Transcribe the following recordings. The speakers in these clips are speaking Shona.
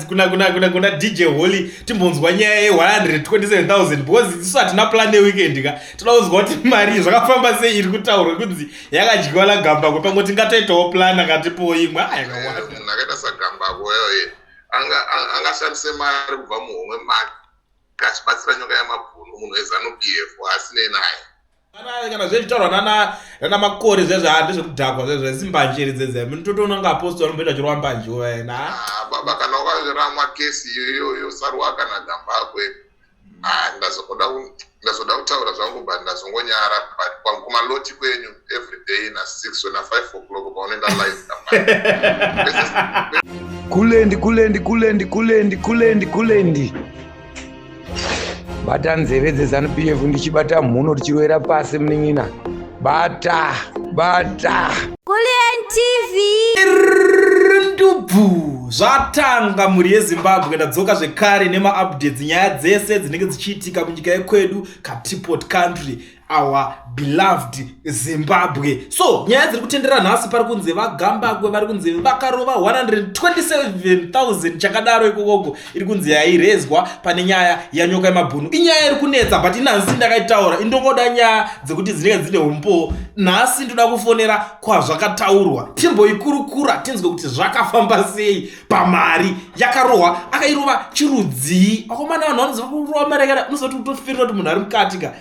Kuna kuna kuna kuna DJ Holly, timbonzwa nyaya ye 127,000 because isu hatina plan yeweekend ka. Toda kunzwa kuti mari zvakafamba sei iri kutaurwa kunzi yakadyiwa naGambakwe, pamwe tingatoitawo plan akatipowo imwe. Ah, yakawanda. Munhu akaita saGambakwe angashandise mari kubva muhomwe make achibatsira Nyoka Yamabhunu, munhu weZANU PF asinei naye? Kana zvichitaurwa nana Makore zvezvo, handezvekudhakwa zvezvo, simbanje dzedze munototoona kunge apostle anomboita chirova mbanje wena. Ah, baba, kana wakaramwa kesi iyoyo, Saruwaka naGambakwe, ah, ndazoda kutaura zvangu, but ndazongonyara. But kumaloti kwenyu every day na6 na5 o'clock paunoenda live. Kulendi, kulendi, kulendi, kulendi, kulendi, kulendi, bata nzeve dzeZANU PF, ndichibata mhuno, tichirovera pasi. Munin'ina, bata, bata. Kulen TV. Ndubvu zvatanga, mhuri yeZimbabwe. Ndadzoka zvekare nemaupdates, nyaya dzese dzinenge dzichiitika munyika yekwedu, kateapot country, our beloved Zimbabwe. So nyaya dziri kutendera nhasi, pari kunzi vaGambakwe vari kunzi vakarova 127,000 chakadaro ikokoko, iri kunzi yairezwa pane nyaya yaNyoka Yemabhunu. Inyaya iri kunetsa, but inhasi ndakaitaura indongoda nyaya dzekuti dzinenge dzine umbowo. Nhasi ndoda kufonera kwazvakataurwa, timboikurukura, tinzwe kuti zvakafamba sei pamari yakarohwa, akairova chirudzii. Akomana, vanhu vanoziva kurova mari yakada, unoziva kuti utofirira kuti munhu ari mukati ka,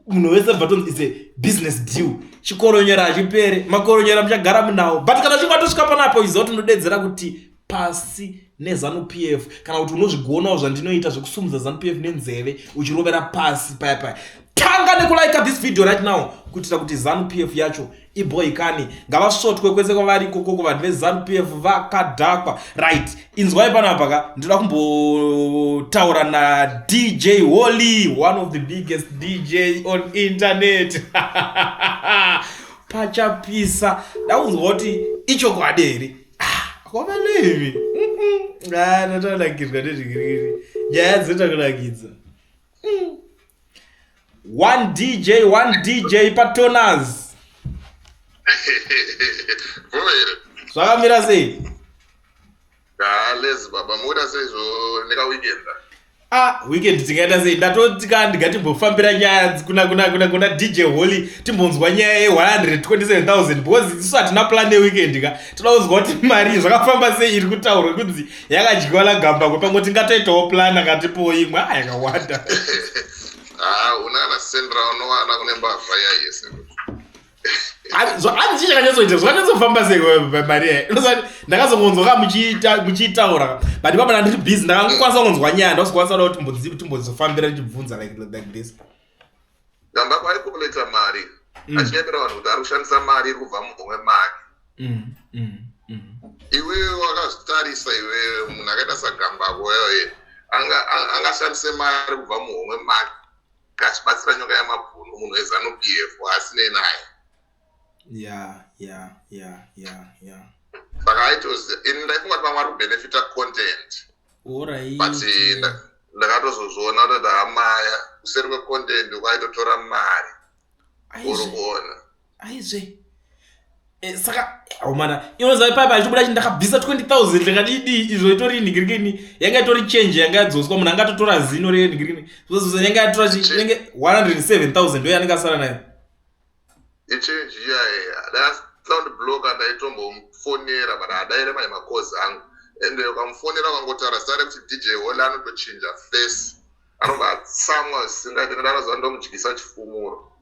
munhu wese bva tonzi it's a business deal. Chikoronyera hachipere, makoronyera muchagara munawo, but kana uchinge watosvika panapo, iziva kuti unodedzera kuti pasi neZANU PF, kana kuti unozvigonawo zvandinoita zvekusumudza ZANU PF nenzeve uchirovera pasi paya paya. Tanga nekulaika this video right now kuitira kuti ZANU PF yacho iboikani. Ngavasvotwe kwese kwavari ikokoko vanhu veZANU PF vakadhakwa. Right, inzwai panapa ka, ndoda kumbotaura naDJ Holly, one of the biggest DJ on internet. Pachapisa, ndakunzwa kuti ichokwadi here. Kwamaneivi ndatonakirwa nezvikirikiri, nyaya dzinotakunakidza. One DJ, one DJ patoners. Vovere. Zvakamira sei? Lezi baba, mukuita seizvo nekaweekend? Ah, weekend tingaita sei? Ndatotika ndingatimbofambira nyaya kuna DJ Holly, timbonzwa nyaya ye127,000 because isu hatina plan yeweekend ka. Toda kunzwa kuti mari zvakafamba sei iri kutaurwa kunzi yakadyiwa naGambakwe, pamwe tingatoitawo plan akatipowo imwe. Ah, yakawanda. Ah, una kana sendra unowana kune mbavha iya yese. Hanzi chii chakanyatsoita, zvakanyatsofamba sei mari yayo? Ndakazongonzwa ka muchiitaura, but ipapo ndandiri busy, ndakangokwanisa kunzwa nyaya, ndakuzokwanisa kuda kuti timbozofambira ndichibvunza like this. Gambakwe aikoleta mari achinyepera vanhu kuti ari kushandisa mari iri kubva muhomwe make. Iwewe wakazvitarisa iwewe, munhu akaita saGambakwe angashandise mari kubva muhomwe make achibatsira Nyoka Yamabhunu, munhu weZANU PF asinei naye? Saka aitozi ini ndaifunga kuti vamwe vari kubenefita content, but ndakatozozviona kuti hamaya kuseri kwecontent uko aitotora mari, uri kuona? Aizve. Saka omana inoziva ipapa achibuda chi ndakabvisa 20,000, ndakadidi izvo, itori nhingirikini, yanga itori change yanga yadzoswa. Munhu angatotora zino renhingirikini zozozo, yanga yatora chi inenge 107,000, ndo yanenge asara nayo. Ichange iya, sound blocker. Ndaitombomufonera, but hadaire mai makozi angu, ende ukamufonera ukangotaura zita rekuti DJ Holly, anotochinja face, anobva atsamwa zvisingaiti. Ndanoziva ndomudyisa chifumuro.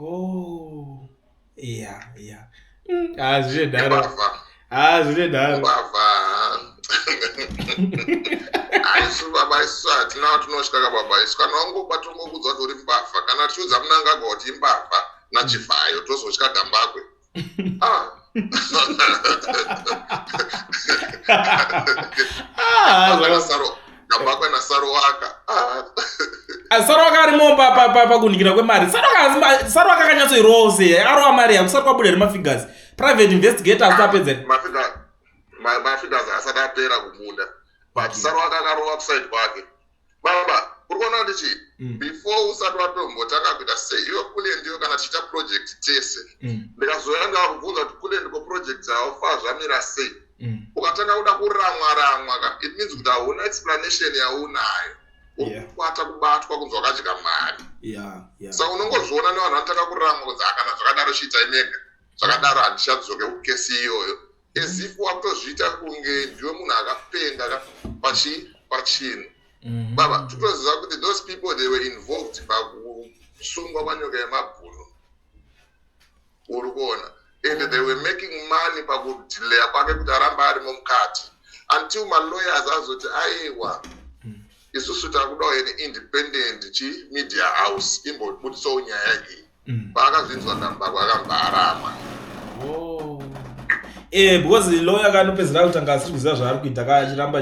Oh, yeah. Ah, zvine nharo. Ah, zvine nharo. Mbavha. Aisu baba, isu hatina tinotya ka baba. Isu kana wangoba tongokuudza kuti uri mbavha. Kana tichiudza Munangagwa kuti imbavha nachivhayo, tozotya Gambakwe? Ah. Ah, Gambakwe naSaruwaka. Ah. Saruwaka arimo pakunikira kwemari. Saruwaka akanyatsoirowo sei? Akarova mari yakusati kwabuda here mafigures? Private investigator asati apedza here? Mafigures asati apera kubuda, but Saruwaka akarova kuside kwake. Baba, uri kuona kuti chii? Before usati watombotanga kuita sei, iwe kule, ndiyo kana tichiita project tese, ndikazoya ndakubvunza kuti kule, ndiko project haufa zvamira sei? Ukatanga kuda kuramwa ramwa ka, it means kuti hauna explanation yaunayo. Uri kukwata kubatwa kunzi wakadya mari. Saka unongozviona nevanhu vanotanga kuramwa kunzi, "Ah, kana zvakadaro chiitai mega, zvakadaro handichadzoke kukesi iyoyo," as if wakutozviita kunge ndiwe munhu akapenga ka pachinhu. Baba, titoziva kuti those people, they were involved pakusungwa kwaNyoka Yemabhunu, uri kuona? And they were making money pakudelaya kwake kuti aramba arimo mukati until malawyers azoti, "Aiwa, isusu takudawo an independent chi media house imbobudisawo nyaya iyi." Paakazvinzwa Gambakwe, akambva arama. Oh. Because lawyer kanopedzera kuti anga asiri kuziva zvaari kuita ka, achiramba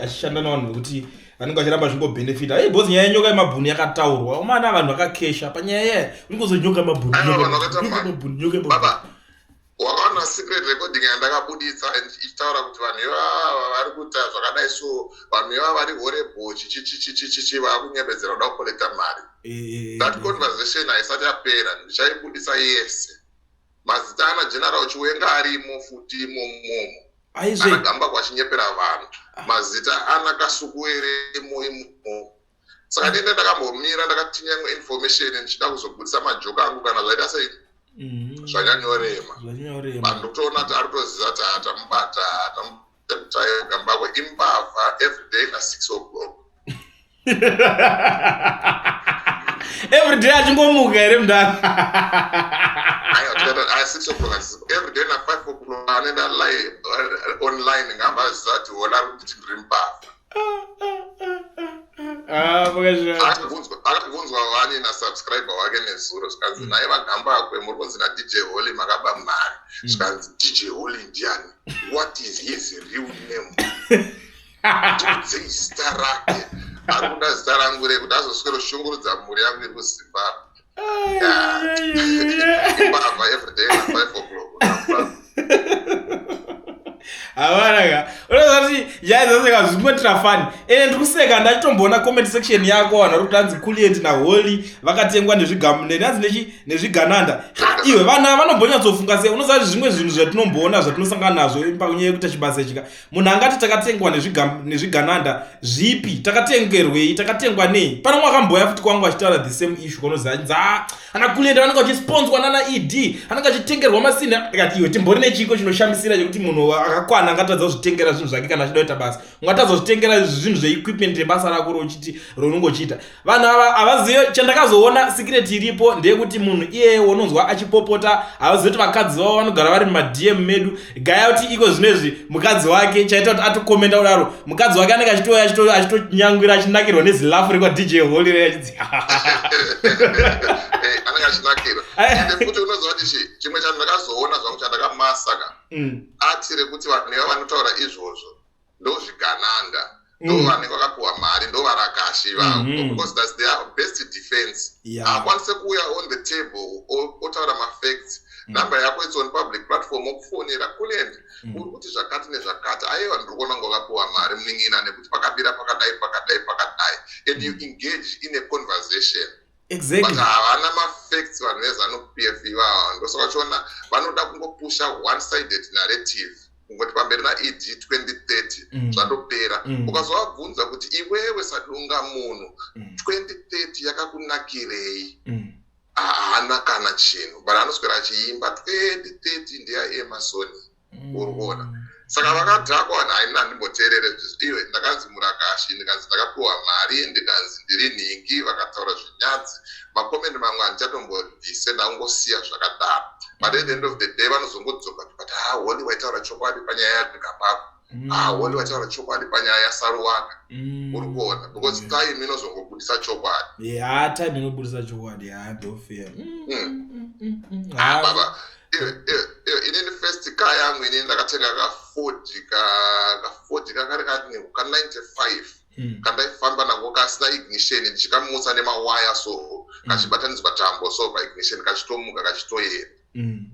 achishanda nevanhu vekuti vanenge vachiramba vachingobhenefita. Ei, because nyaya yeNyoka Yemabhunu yakataurwa, umana vanhu vakakesha panyaya yaya, unongozo Nyoka Yemabhunu, Aiwa, Nyoka vanhu vakaita Yemabhunu, Nyoka mari. Yemabhunu, Nyoka Yemabhunu. Baba, wakaona secret recording yandakabuditsa ichitaura kuti vanhu ivava vari kuita zvakadai, so vanhu ivava vari horrible, chichichichichichi, vakunyepedzera kuda kukolekta mari. That conversation haisati yapera, ndichaibudisa yese. Mazita ana General Chiwenga arimo futi imomomo. Aizve. Anagamba achinyepera vanhu, mazita ana Kasukuweremo imomo. Saka ndende ndakambomira, ndakatinya imwe information ndichida kuzobudisa majoka angu kana zvaita sei, zvanyanyorema. Zvanyanyorema. Vanhu ndokutoona kuti ari kutoziva kuti atamubata, atamutayo. Gambakwe imbavha, everyday na6 o'clock. Everyday achingomuka here, mudara? Aiwa, tikaita aya 6 o'clock, everyday na5 o'clock anoenda online. Ngamba aziva kuti hola ari kuti ndiri mbavha. Ah, pakazvira. Akabvunzwa wani nasubscriber wake nezuro, zvikanzi, "Naye vaGambakwe, muri kunzi naDJ Holly makaba mari." Zvikanzi, "DJ Holly ndiani? What is his real name? Tiudzei zita rake." Ari kuda zita rangu rekuti azoswera kushungurudza mhuri yangu iri kuZimbabwe. Imbavha, everyday na5 o'clock. Havana ka, unoziva kuti nyaya dzaseka zvingoitira fani. Ende ndiri kuseka ndachitomboona comment section yako, vanhu vari kuti hanzi Kulliant naHoly vakatengwa nezvigamunenhanzi nezvigananda. Ha, iwe, vanhu ava vanombonyatsofunga sei? Unoziva kuti zvimwe zvinhu zvatinomboona, zvatinosangana nazvo panyaya yekuita chibasa ichika, munhu angati takatengwa nezvigananda zvipi? Takatengerwei? Takatengwa nei? Pane umwe akamboya futi kwangu achitaura the same issue, kunoziva achinzi, "Ah, ana Kulliant vanenge vachisponsorwa nana ED, anenge achitengerwa masini." Ndikati, "Iwe, timbori nechiko chinoshamisira chekuti munhu akakwana angatadza kuzvitengera zvinhu zvake? Kana achida kuita basa, ungatadza kuzvitengera zvinhu zveequipment rebasa rako rouchiti rounongochiita?" Vanhu ava havazive. Chandakazoona, secret iripo ndeyekuti munhu iyeye unonzwa achipopota, havazivi kuti vakadzi vavo vanogara vari mumaDM medu. Gaya kuti iko zvinezvi mukadzi wake, chaita kuti atokomenda kudaro, mukadzi wake anenge achitouya achitonyangwira, achinakirwa nezilafu rekwaDJ Holly achidzi. Anenge achinakirwa. Ende futi unoziva kuti chimwe chandakazoona zvangu, chandakamasaka, ati rekuti vanhu ivava vanotaura izvozvo ndozvigananda, ndo vanenge vakapiwa mari, ndo varakashi vavo, because that's their best defense. Haakwanise kuuya on the table otaura mafacts. Nhamba yako, it's on public platform, okufonera, "Kulliant, uri kuti zvakati nezvakati." "Aiwa, ndiri kuona kunge wakapiwa mari, munin'ina, nekuti pakabira pakadai, pakadai, pakadai," and you engage in a conversation. But havana mafacts vanhu veZANU PF ivava. Ndosaka uchiona vanoda kungopusha one sided narrative, kungoti pamberi naED 2030. Zvatopera. Ukazovabvunza kuti, "Iwewe sadunga munhu, 2030 yakakunakirei?" Haana kana chinhu, but anoswera achiimba 2030 ndeyaEmerson, uri kuona? Saka vakadhakwa vanhu. Haina, handimboteerere zvizo. Iwe, ndakanzi murakashi, ndikanzi ndakapiwa mari, ndikanzi ndiri nhingi, vakataura zvinyadzi. Makomenti mamwe handichatombobvise, ndangosiya zvakadaro. But at the end of the day vanozongodzoka, but, "Ha, Holly waitaura chokwadi panyaya yaGambakwe. Ha, Holly waitaura chokwadi panyaya yaSaruwaka." Uri kuona? Because time inozongobudisa chokwadi. Ya, time inobudisa chokwadi. Ya, ndofear. Ah, baba, iwe, inini first car yangu inini ndakatenga kaFord, kaFord kakari ka95, kandaifamba nako kasina ignition, ndichikamutsa nemawaya so, kachibatanidzwa tambo so paignition, kachitomuka, kachitoenda.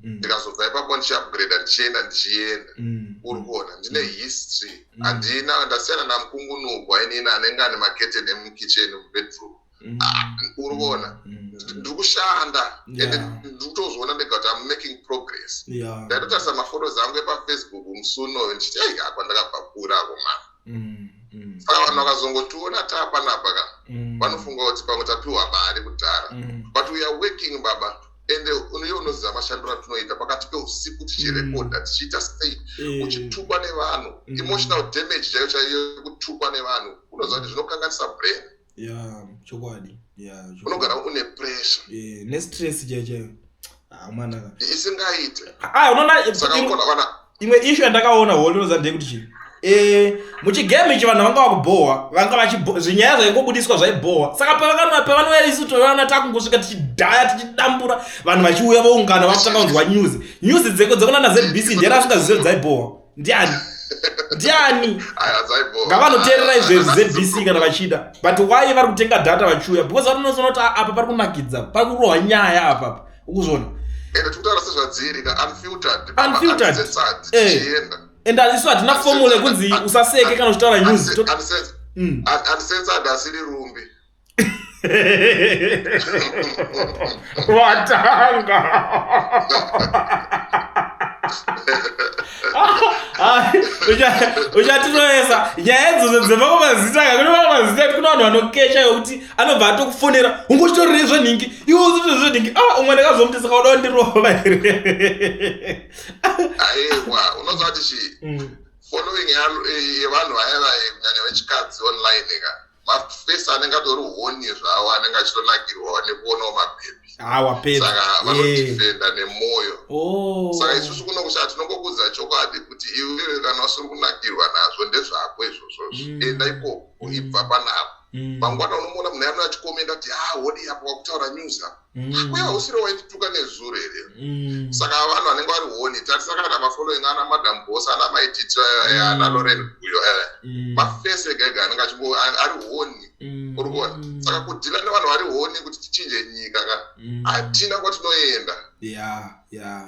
Ndikazobva ipapo ndichiupgrada, ndichienda, ndichienda. Uri kuona ndine history. Handina, ndasiyana namukungunugwa inini anenge ane maketeni emukitchen, mubedroom. Ah, uri kuona, ndiri kushanda ende ndiri kutozviona ndega kuti am making progress. Ndaitotarisa mafotos angu epaFacebook musi unoyo ndichiti, ai, apa ndakabva kure ako mani. Saka vanhu vakazongotiona taapanapa ka, vanofunga kuti pamwe tapiwa mari kudhara, but we are working, baba. Ende iye unoziva mashandiro atinoita pakati peusiku, tichirekodha, tichiita sei, uchitukwa nevanhu, emotional damage chaiyo chaiyo yekutukwa nevanhu. Unoziva kuti zvinokanganisa brain. Ya, chokwadi, ya. Unogara une pressure. Nestress chaiyo chaiyo. Ah, mwanaka. Isingaite. Ah, unoona, Saka ukona vana imwe issue yandakaona, Holy, unoziva ndeyekuti chii? Muchigame ichi vanhu vanga vakubhohwa, vanga zvinyaya zvaingobudiswa zvaibhohwa. Saka pavanouya, isu tovaona takungosvika tichidhaya, tichidambura, vanhu vachiuya voungana, vakutanga kunzwa news. News dzeko dzekunana ZBC, ndiani asingazivi dzaibhohwa? Ndiani, ndiani? Aya, dzaibhowa. Ngavanoteerera izvezvi ZBC kana vachida. But why vari kutenga data vachiuya? Because vanozoona kuti, ah, apa pari kunakidza, pari kurohwa nyaya apapa, ukuzviona. Ende tikutaura sezvadziri ka, unfiltered. Unfiltered. Uncensored, tichienda. And isu hatina formula yekunzi usaseke kana uchitaura news. Uncensored asiri rumbi. Watanga. Ah, uchatiroesa nyaya idzodzo dzemamwe mazita ka. Kune mamwe mazita ati kune vanhu vanokecha yokuti anobva atokufonera, ungochitorere zvenhingi, iwe uzitorere zvenhingi. Ah, umwe ndakazomuti, saka uda kundirova here? Aiwa, unoziva kuti chii? Following yevanhu vaya vaya, kunyanya vechikadzi online ka, mafesi anenge atori horny zvavo, anenge achitonakirwawo nekuonawo mabhebhi. Ah, wapedza. Saka vanodefenda nemwoyo. Oh. Saka isusu kuno kushaa tinongokudza chokwadi kuti iwewe kana usiri kunakirwa nazvo, ndezvako izvozvozvo. Enda ikoko, ibva panapa. Mangwana unomuona munhu yano achikomenda kuti, "Ha, hodi apo wakutaura news apa." Kuya usiri waindituka nezuro here? Saka vanhu vanenge vari horny, tarisa kana mafollowing ana Madam Boss, ana Maititi, ana Loren Guyo, mafesi ega ega anenge achingo ari horny, uri kuona. Saka kudhila nevanhu vari horny kuti tichinje nyika ka, hatina kwatinoenda.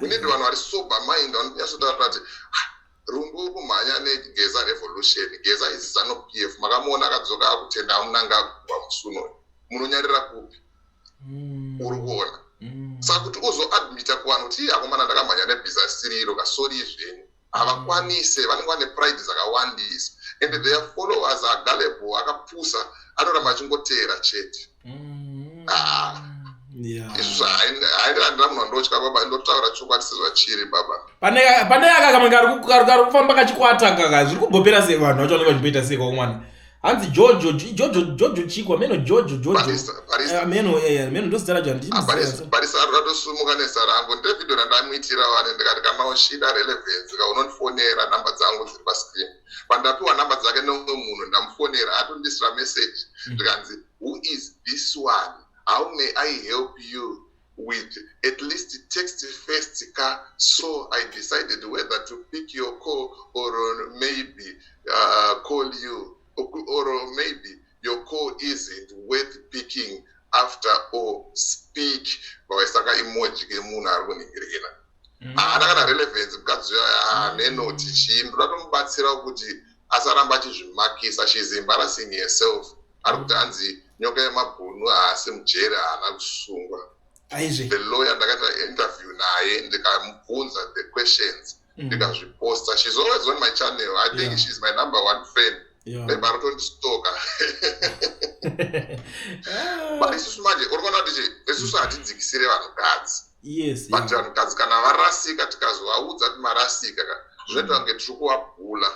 We need vanhu vari sober mind, vanonyatsotaura kuti, "Ah, Rumbi uri kumhanya neGeza revolution." Geza is ZANU PF. Makamuona akadzoka akutenda aMnangagwa musi unoyu, munonyarira kupi? Uri kuona. Saka kuti uzoadmita kuvanhu kuti, "Ii, akomana, ndakamhanya nebhiza siriro ka, sorry zvenyu," havakwanise. Vanenge vane pride dzakawandisa, and their followers are gullible, akapusa, anoramba achingoteera chete. Ah. Isusu haindira munhu wandotya, baba. Ndotaura chokwadi sezvachiri, baba. Pane aka kamwe kari kufamba kachikwata kaka, zviri kumbopera sei? Vanhu vacho vanenge vachimboita sei kwakumwana? Hanzi Jojo, Jojo, Jojo Chikwa meno, Jojo, Jojo. Barista, Barista. Meno, meno ndozita racho. Ah, Barista ratosumuka nezita rangu. Ndine vhidhio randamuitira vane, ndikati, "Kana uchida relevance ka, unondifonera, namba dzangu dziri pascreen." Pandapiwa namba dzake neumwe munhu, ndamufonera, atondisira message, ndikanzi, "Who is this one? How may I help you with? At least text first ka, so I decided whether to pick your call or maybe call you, or maybe your call isn't worth picking after all. Speak." Vaisaka emoji kemunhu ari kuningirikina. Haana kana relevance mukadzi uyo. Amenoti chii? Ndoda tomubatsira kuti asaramba achizvimakisa. She is embarrassing herself. Ari kuti hanzi Nyoka Yemabhunu haasi mujeri, haana kusungwa. Aizve. The lawyer, ndakaita interview naye, ndikamubvunza the questions, ndikazviposta. She's always on my channel. I think she's my number one fan. Maybe ari kutondistoka. But isusu manje, uri kuona kuti chi, isusu hatidzikisire vanhukadzi, but vanhukadzi kana varasika, tikazovaudza kuti marasika ka, zvinoita kunge tiri kuvabhula.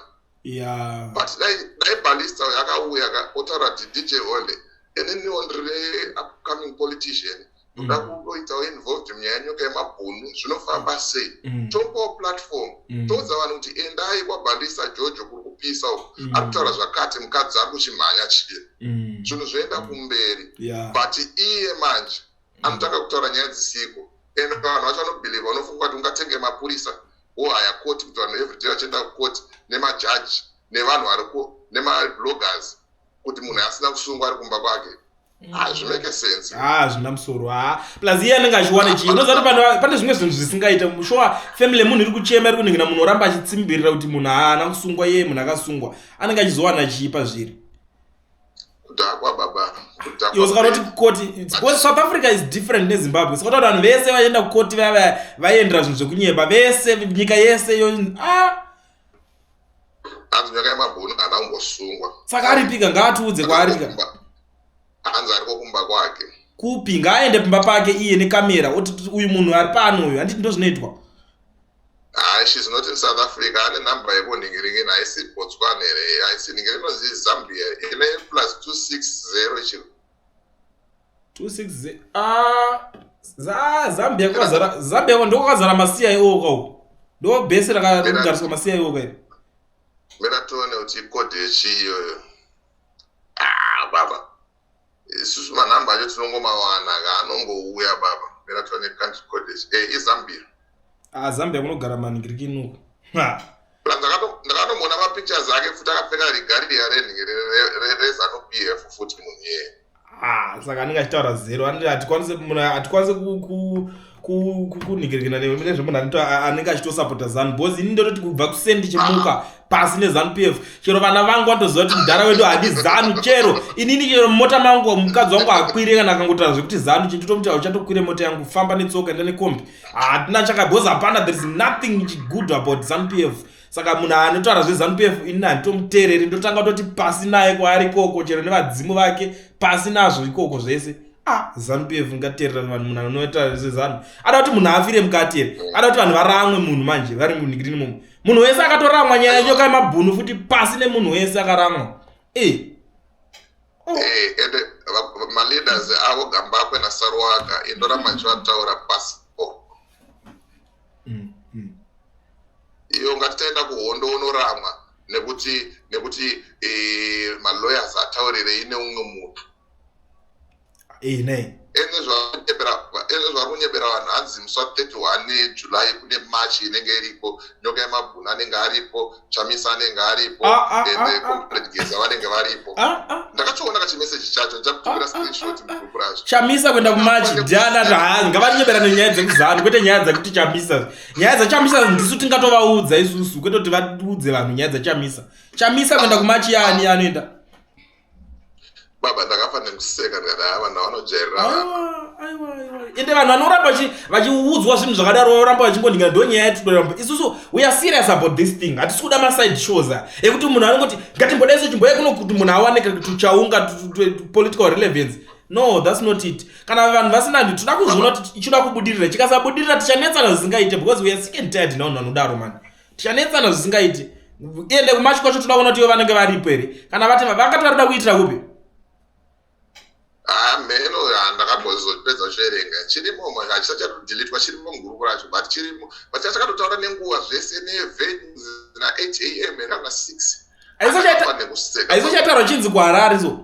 But dai Balista uyo akauya ka, otaura kuti, "DJ Ole, ininiwo ndiri upcoming politician, ndoda kutoitawo involved munyaya yeNyoka Yemabhunu, zvinofamba sei?" Topawo platform, toudza vanhu kuti, "Endai kwaBalista Jojo, kuri kupisa uku." Ari kutaura zvakati, mukadzi ari kuchimhanya chiye, zvinhu zvoenda kumberi. But iye manje anotanga kutaura nyaya dzisiko, and vanhu vacho vanobhilivha. Unofunga kuti ungatenge mapurisa, wohaya koti kuti vanhu everyday vachienda kukoti nemajaji nevanhu variko nemabloggers, kuti munhu asina kusungwa ari kumba kwake? Hazvimake sense. Ha, zvina musoro. Ha, plus iye anenge achiwana chii? Unoziva kuti pane zvimwe zvinhu zvisingaita. Sure, family yemunhu iri kuchema, iri kuningina, munhu oramba achitsimbirira kuti munhu haana kusungwa, iye munhu akasungwa. Anenge achizowana chii pazviri? Kudhakwa, baba, kudhakwa. Iwo saka unoti kukoti, because South Africa is different neZimbabwe. Saka utaura vanhu vese vaenda kukoti vaya vaiendera zvinhu zvekunyeba vese, nyika yese yo, ah. Hanzi Nyoka Yemabhunu haana kumbosungwa. Saka aripika? Ngaatiudze kwaarika. Hanzi ariko kumba kwake. Kupi? Ngaaende pamba pake iye nekamera, oti uyu munhu ari pano uyu. Handiti ndozvinoitwa? Hayi, she's not in South Africa. Ane nhamba yekunhingiringini, haisi Botswana here? Haisi nhingiri, inonzi Zambia, ine +260 chiro. 26. Ah, Zambia kwakazara, Zambia ndo kwakazara maCIO kauko, ndo bhesi rakagariswa maCIO kai. Mira tione kuti ikodhi yechii iyoyo. Ah, baba, isusu manhamba acho tinongomawana ka, anongouya baba. Mira tione country code iZambia. Ah, Zambia kunogara manhingirikini uko. Plus ndakatomboona mapictures ake futi akapfeka regalia reZANU PF futi munhu iyeye. Ah, saka anenge achitaura zero. Hatikwanise, munhu hatikwanise kunhingirikina nezvemunhu anenge achitosapota ZANU, because ini ndototi kubva kusendi chimuka pasi neZANU PF. Chero vana vangu vatoziva kuti mudhara wedu hadi ZANU. Chero inini, chero mumota mangu mukadzi wangu akwire, kana akangotaura zvekuti ZANU, chindotomuti uchatokwire mota yangu, famba netsoka, enda nekombi. Hatina chaka, because hapana, there is nothing good about ZANU PF. Saka munhu anotaura zveZANU PF ini handitomuteereri, ndotanga kutoti pasi naye kwaari ikoko, chero nevadzimu vake, pasi nazvo ikoko zvese. Ah, ZANU PF ngateerera vanhu. Munhu anoita zveZANU ada kuti munhu afire mukati here? Ada kuti vanhu varamwe munhu manje vari munhikirini momo? Munhu wese akatoramwa nyaya Nyoka Yemabhunu futi, pasi nemunhu wese akaramwa e. Oh. Ende maleaders avo Gambakwe naSaruwaka, indoramba ndichivataura, pasipo. Iyo ngatitaenda kuhondo unoramwa nekuti malawyers ataurirei neumwe munhu. Nei. Ende zvari kunyebera vanhu, hanzi musi wa31 July kune march inenge iriko, Nyoka Yemabhunu anenge aripo, Chamisa anenge aripo, ende Comrade Geza vanenge varipo. Ndakachiona kachimeseji chacho, ndichakutumira screenshot mugrupu racho. Chamisa kuenda kumarch ndiana? Ha, ngavanyeberane nyaya dzekuzanu, kwete nyaya dzekuti Chamisa. Nyaya dzaChamisa ndisu tingatovaudza isusu, kwete kuti vaudze vanhu nyaya dzaChamisa. Chamisa kuenda kumarch yani anoenda? Baba, ndakafa nekuseka, ndikati haa, vanhu vanojairira vanhu. Aiwa, aiwa, aiwa. Ende vanhu vanoramba vachiudzwa zvinhu zvakadaro, voramba vachingoningira. Ndo nyaya yatitoramba isusu. We are serious about this thing. Hatisi kuda maside shows aya ekuti munhu anongoti ngatimbodaiso chimboya kuno kuti munhu awane tuchaunga political relevance. No, that's not it. Kana vanhu vasina, toda kuzviona kuti ichida kubudirira. Chikasabudirira, tichanetsana zvisingaite, because we are sick and tired navanhu vanodaro mani. Tichanetsana zvisingaite. Ende kumarch kwacho toda kuona kuti ivo vanenge varipo here, kana vati vangati varida kuitira kupi. Ah, mheno, ndakambozopedza kuchiverenga. Chirimo, hachisati chatodhilitwa, chirimo mugrupu racho, but chirimo, but chakatotaura nenguva zvese nevenues na8 am kana 6. Nekuseka. Aizochataurwa chinzi kuHarare so.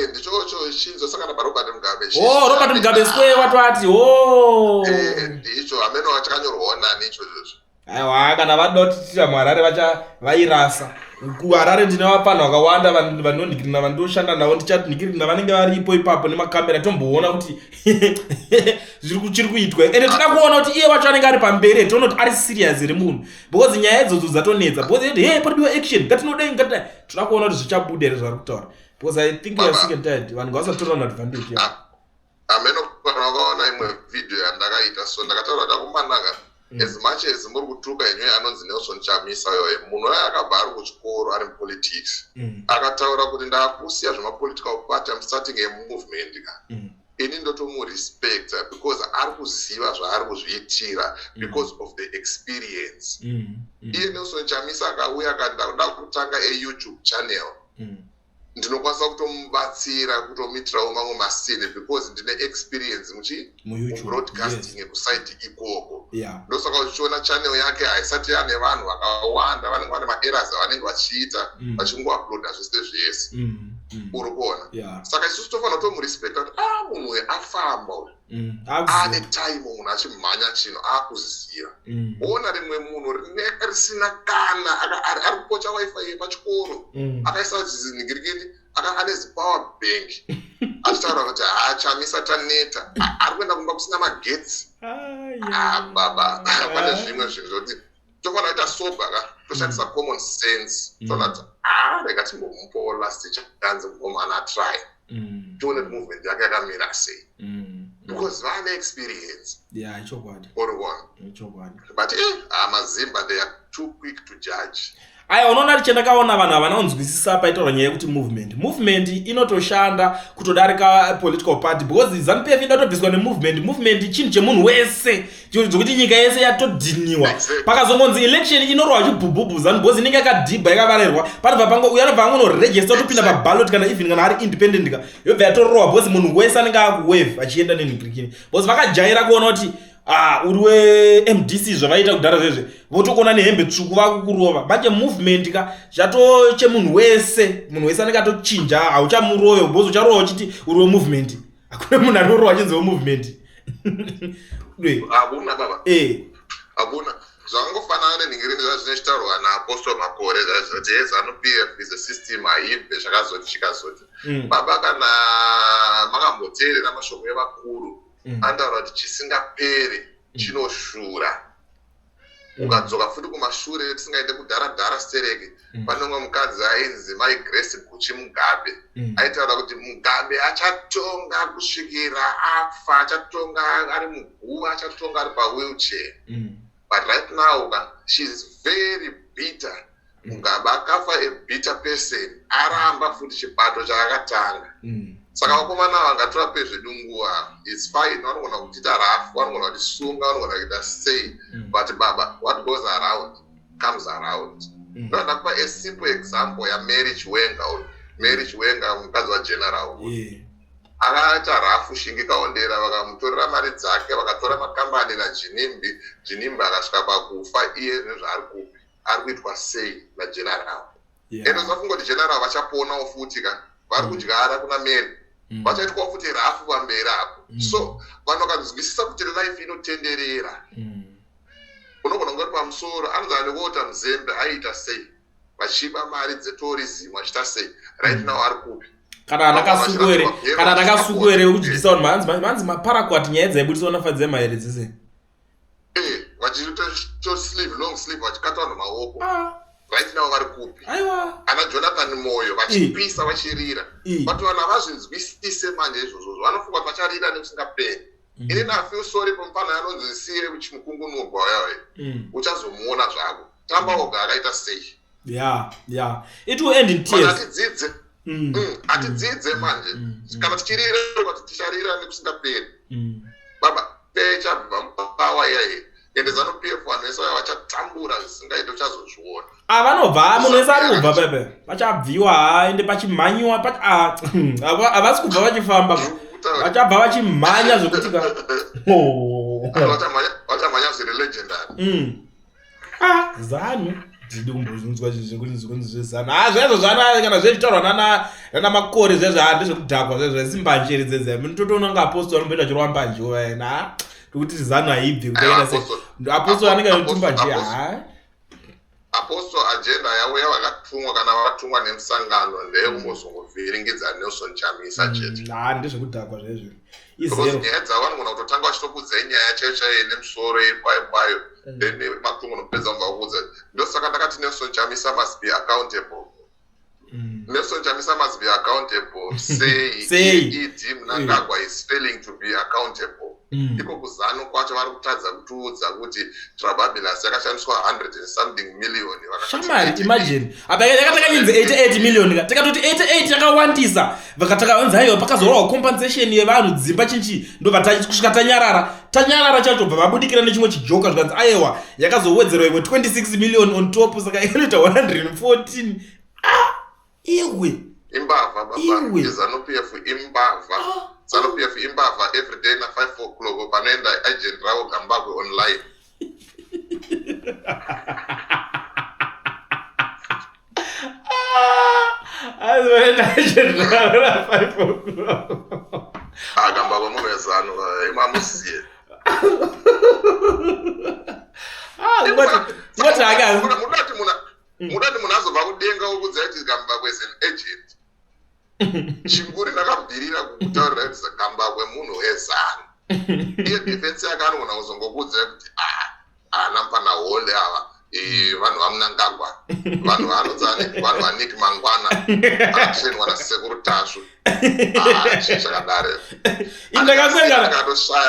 Ndichocho chinzo saka nabaRobert Mugabe. Oh, Robert Mugabe Square watwati, oh. Ndicho, hameno chakanyorwawo nani ichochocho. Aiwa, kana vada kutitira muHarare vacha vairasa kuHarare. Ndine vapanhu vakawanda vanonhikirina, vandoshanda navo, ndichanhikirina, vanenge varipo ipapo nemakamera, tomboona kuti chiri kuitwa. Ende toda kuona kuti iye wacho anenge ari pamberi, toona kuti ari serious here munhu, because nyaya idzodzo dzatonetsa, because he paridiwa action, ngatinodei, ngatidai. Toda kuona kuti zvichabuda here zvari kutaura, because I think we are sick and tired. Vanhu ngavasatora advantage yavo. Hameno kana wakaona imwe vhidhiyo yandakaita, so ndakataura ndakumanaka. As much as muri kutuka henyu anonzi Nelson Chamisa yoye, munhu waye akabva ari kuchikoro, ari mupolitics, akataura kuti ndaakusiya zvemapolitical party, am starting a movement ka. Ini ndotomurespecta because ari kuziva zvaari kuzviitira because of the experience. Iye Nelson Chamisa akauya akati ndakuda kutanga aYouTube channel, ndinokwanisa kutomubatsira kutomuitirawo mamwe masini because ndine experience muchi muYouTube, mubroadcasting ekusaidi ikoko. Ndosaka uchiona channel yake haisati yane vanhu vakawanda, vanenge vane maerrors avanenge vachiita vachingouploada zvese zvese. Uri kuona? Yeah. Saka isusu tofanira kutomurespecta kuti a munhu uyu afamba uyu, ane Akuziva. time, munhu achimhanya chinhu akuziva. Ona rimwe munhu rine risina kana ari kupocha WiFi yepachikoro, akaisa zinhingirikini, ane zipower bank, achitaura kuti haachamisa taneta. Ari kuenda kumba kusina magetsi. Ah, baba, pane zvimwe zvinhu zvokuti tofanira kuita sober ka, toshandisa common sense, toona kuti a rega timbomupawo last chance, mukomana atry. Tione kuti movement yake yakamira sei, because vane experience. Ya, ichokwadi. Or one. Ichokwadi. But mazimba, they are too quick to judge. Aya, unoona kuti chandakaona, vanhu havana kunzwisisa paitaurwa nyaya yekuti movement inotoshanda kutodarika political party, because ZANU PF inoda kutobviswa nemovement. Movement chinhu chemunhu wese, zvokuti nyika yese yatodhiniwa. Pakazongonzi election inorohwa chibhubhubhu ZANU, because inenge yakadhibha, yakavarerwa. Panobva pango uyo anobva angonoregister, topinda paballot, kana even kana ari independent ka, yobva yatorohwa, because munhu wese anenge akuwave achienda nenhikirikini, because vakajaira kuona kuti, ah, uri weMDC, zvavaita kudhara zvezve, votokuona nehembe tsvuku vakukurova. Manje movement ka zvato chemunhu wese, munhu wese anenge atochinja, hauchamurove, because ucharova uchiti uri wemovement. Hakuna munhu anorova achinzi wemovement. Hakuna, baba. Hakuna. Zvakangofanana nenhingirini zvazvinochitaurwa naApostle Makore, zvazvoti ZANU PF is a system, haibve zvakazoti chikazoti. Baba, kana makamboteerera mashoko evakuru, anotaura kuti chisingaperi chinoshura. Ukadzoka futi kumashure, tisingaende kudhara-dhara stereke, pane umwe mukadzi ainzi Mai Grace Guchi Mugabe. Aitaura kuti Mugabe achatonga kusvikira afa, achatonga ari muguva, achatonga ari pawheelchair. But right now ka, she is very bitter. Mugabe akafa a bitter person, aramba futi chibato chaakatanga. Saka vakomana vangatora pezvedu nguva, it's fine, vanogona kutiita rafu, vanogona kutisunga, vanogona kuita sei, but baba, what goes around comes around. Ndoda kupa a simple example yaMary Chiwenga uyu. Mary Chiwenga, mukadzi wageneral uyu, akaita rafu Shingi Kaondera, vakamutorera mari dzake, vakatora makambani naGinimbi. Ginimbi akasvika pakufa. Iye nezvaari kupi, ari kuitwa sei nageneral? Ende usafunga kuti general vachaponawo futi ka, vari kudyara kuna Mary, vachaitwawo futi rafu pamberi apo. So vanhu vakanzwisisa kuti life inotenderera, unogona kunge uri pamusoro. Anonzi anekuota Muzembe aiita sei, vachiba mari dzetourism, vachiita sei? Right now ari kupi? Kana ana Kasukuwere, kana ana Kasukuwere wekudyisa vanhu, manzi maparakwati, nyaya dzaibudiswa naFadze Mahere dzese. Vachiita short sleeve, long sleeve, vachikata vanhu maoko. Right now vari kupi? Aiwa. Ana Jonathan Moyo vachipisa, vachirira. But vanhu havazvinzwisise manje izvozvozvo, vanofunga kuti vacharira nekusingaperi. Inini I feel sorry pamufana anonzi siye Chimukungunurwa uyawe. Uchazomuona zvako, tamba oga akaita sei. Yeah, it will end in Vanhu tears. hatidzidze. Hatidzidze manje. Kana tichirira kuti ticharira nekusingaperi, baba, pechabva mupawa iyaye, ende ZANU PF vanhu vese vaya vachatambura zvisingaiti, uchazozviona. Ah, vanobva, munhu wese ari kubva pepe, pachabviwa, ha, ende pachimhanyiwa, ah, havasi kubva vachifamba, vachabva vachimhanya zvekuti ka. Oh. Vanhu vachamhanya zviri legendary. Ah, ZANU ndidi kumbozvinzwa zvekuti zvekunzi zveZANU, ha, zvezvo zvana kana zvezvitaurwa nana Makore zvezvo, ha, ndezvekudhakwa zvezvo, zesimbanje redzedze. Munototoona kunge apostle anomboita achirova mbanje vaena, ha, ndikuti ZANU haibvi kuti Aiwa, yakaita sei. Apostle anenge achitumba nje, ha. Apostle agenda yavo yavakatumwa, kana vatumwa nemusangano, ndeyekumbozongovhiringidza Nelson Chamisa chete. Ha, ndezvekudhakwa zvezvo. Because Izero. nyaya dzavo vanogona kutotanga vachitokuudzai nyaya chaiyo chaiyo ine musoro kwayo kwayo, then matongonopedza mubva kuudza. Ndosaka ndakati Nelson Chamisa must be accountable. Nelson Chamisa must be accountable sei? Sei? ED Mnangagwa is failing to be accountable. Iko kuZANU kwacho vari kutadza kutiudza kuti Trabablas yakashandiswa 100 and something million, vakakati Shamari. 88. Imagine, apa yakataka 88 million ka, tikatoti 88 yakawandisa, vakatakaanzi aiwa, pakazorwa compensation yevanhu, dzimba, chinchi, ndobva kusvika tanyarara, tanyarara chacho, bva vabudikira nechimwe chijoka, zvikanzi aiwa, yakazowedzerwa imwe 26 million on top, saka inoita 114. Ah, iwe. Imbavha, baba. Iwe. ZANU PF imbavha. ZANU PF imbavha. Every day na 5 o'clock panoenda agent ravo Gambakwe online. Azoenda agent ravo na 5 o'clock. Ah, Gambakwe munhu weZANU, imamusiye. Ah, ngoti hake Mudati munhu azobva kudenga wokudza kuti Gambakwe is an agent? Chinguri ndakabvirira kukutaurira kuti Gambakwe munhu weZANU. Iye defense yake anogona kuzongokuudzai kuti, ah, ana mufana Hole ava, vanhu vaMnangagwa, vanhu vanonzani, vanhu vaNick Mangwana, vakatrainwa naSekuru Tasvu. Ah, chii chakadaro. Indakakwengana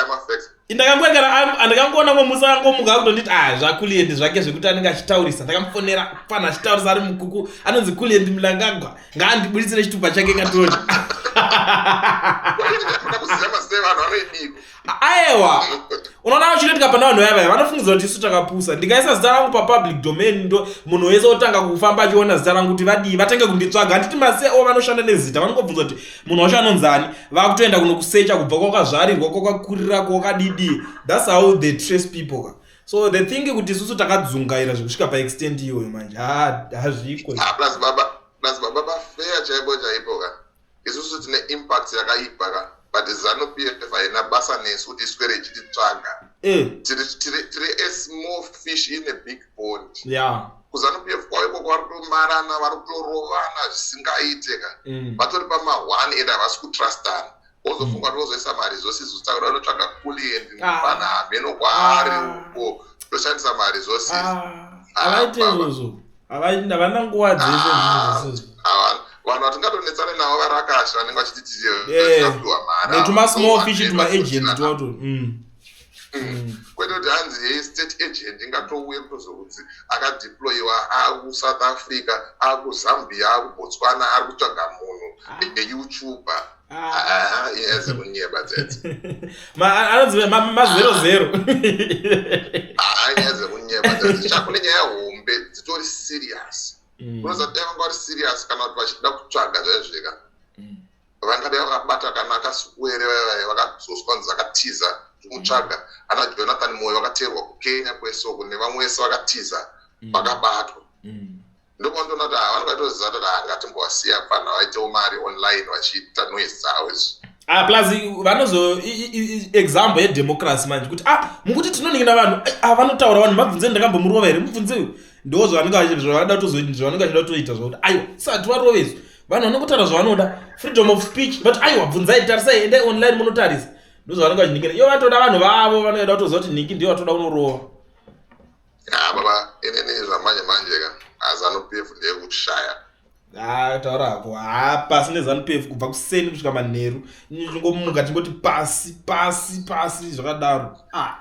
mafacts. Indakangoekana andakangoona mwe musi angomuka akutonditi, ah, zvaKuliendi zvake zvekuti anenge achitaurisa. Ndakamufonera fana achitaurisa ari mukuku, anonzi Kuliendi Mnangagwa, ngaandibuditsire chitupa chake katoni. Kuda kuziva mazita evanhu vanoidiko? Aewa, unoona chinoitika pana vanhu vaya vaya vanofungidzira kuti isu takapusa. Ndikaisa zita rangu papublic domain, ndo munhu wese otanga kufamba achiona zita rangu kuti vadii, vatange kunditsvaga. Handiti maseo vanoshanda nezita, vanongobvunza kuti munhu wacho anonzani, vakutoenda kunokusecha kubva kwakazvarirwa, kwakakurira, kwakadidi. That's how they trace people ka. So the thing kuti isusu takadzungaira zvekusvika paextent iyoyo manje, hazviko. Ah, plus baba bafeya chaipo chaipo ka, isusu tine impact yakaipa ka, but ZANU PF haina basa nesu kuti iswere ichititsvaga. Tiri a small fish in a big pond. KuZANU PF kwavo ikoko vari kutomarana, vari kutorovana zvisingaite ka. Vatori pama1 and havasi kutrustana. Wozofunga kuti wozoisa maresources, takuda kunotsvaga Kuliendi pana hameno kwaari uko, toshandisa maresources. Ah, havaite izvozvo. Havana nguva dzese izvozvo. Vanhu vatingatonetsane navo varakasha vanenge vachiti tikapiwa mari. Netuma small fish, tuma agent twato. Kwete kuti hanzi yei state agent ingatouye kutozokudzi akadeployiwa akuSouth Africa, akuZambia, akuBotswana, ari kutsvaga munhu eYouTuber. Inyaya dzekunyeba dzedzi. Anonzi mazero zero. Inyaya dzekunyeba dzedzi. Chakune nyaya hombe dzitori serious. Unoziva dai vanga vari serious kana kuti vachida kutsvaga zvaizveka, vangadai vakabata kana akasukuere vaya vakadzoswa nzi vakatiza kumutsvaga. Ana Jonathan Moyo vakateerwa kuKenya kwesoko nevamwe vese vakatiza vakabatwa. Ndopandoona kuti vanenge vatoziva kuti ngatimbovasiya pfana vaitewo mari online vachiita noise dzavo izvi. Ah, plus vanozo example yedemocracy manje kuti, ah, mukuti tinoningina vanhu. Ah, vanotaura vanhu, mabvunze ndakambomurova here, mubvunze. Ndo zvavanenge zvavanoda zvavanenge vachida kutoita, zvakuti aiwa, sati varovezwa vanhu vanongotaura zvavanoda, freedom of speech, but aiwa, bvunzai, tarisai, endai online munotarisa. Ndo zvavanenge vachiningira ivo. Vatoda vanhu vavo vanoda kutoziva kuti nhingi ndiyo vatoda kunorova. Ya baba, inini zvamanje manje ka, aZANU PF ndeyekushaya. Ha, taura hako. Ha, pasi neZANU PF kubva kuseni kusvika manheru. Tingomuka tingoti pasi, pasi, pasi, zvakadaro. Ah.